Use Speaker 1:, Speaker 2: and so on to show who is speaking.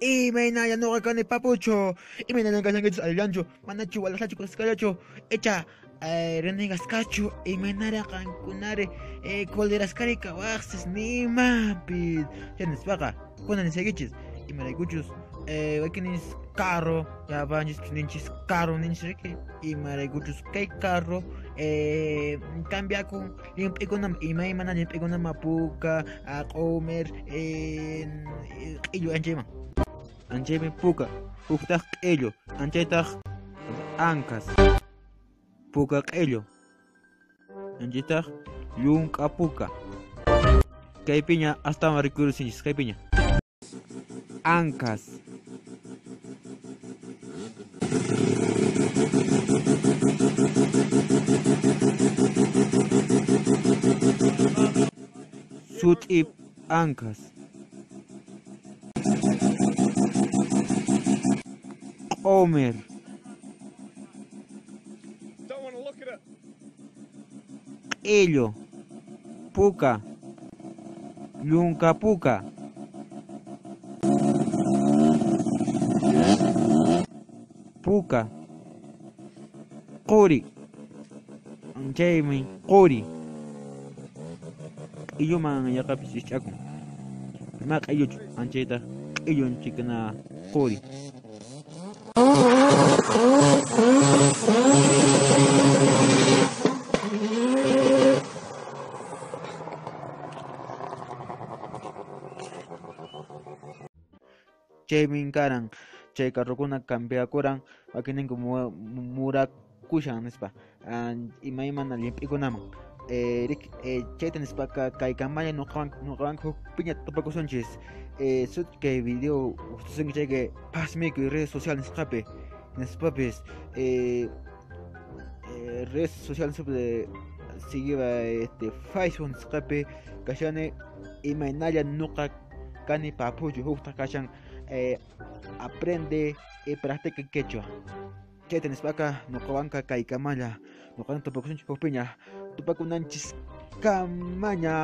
Speaker 1: Imaynalla nuqa kani papucho, imaynallan kashankichis allillanchu, manachu walasachu kasqallachu, icha renegasqachu, imaynara qankunari colerasqari kawaqsis nimapis. Chay nispaqa kunan nisaykichis, imaraykuchus wakin ninchis carro, llapanchis ninchis carro ninchis riki, imaraykuchus kay carro cambiakun llamp'ikunaman, imaymana llamp'ikunaman, puka, q'umir, q'illu anchayman. Anchaymi puka, huktaq q'illu, anchaytaq ankas, puka q'illu, anchaytaq llunk'a puka. Kaypiña astawan rikurusinchis, kaypiña. Ankas. Sut'i ankas. Q'umir. Q'illu, puka, llunka puka. Puka, quri, chaymi quri. Q'illuman yaqapis ich'akun. Ma q'illuchu, anchaytaq q'illun chikana quri. Chaymin karan, chay carrokuna cambiakuran, wakininku murakushan nispa, imaymana llamp'ikunaman. Chayta nispaqa kay kamalla nuqawan huk piña tupakusunchis. Sut kay video gustasunki chayqa pasmikuy redes social nisqapi, nispapis, redes social nisqapi siguiba Facebook nisqapi kashani imaynalla nuqa kani papuchu, huktaq kashan aprende y practica quechua. Chayta nispaqa nuqawanqa kay kamalla nuqawan tupakusunchis huk piña tupakunanchis kamaña.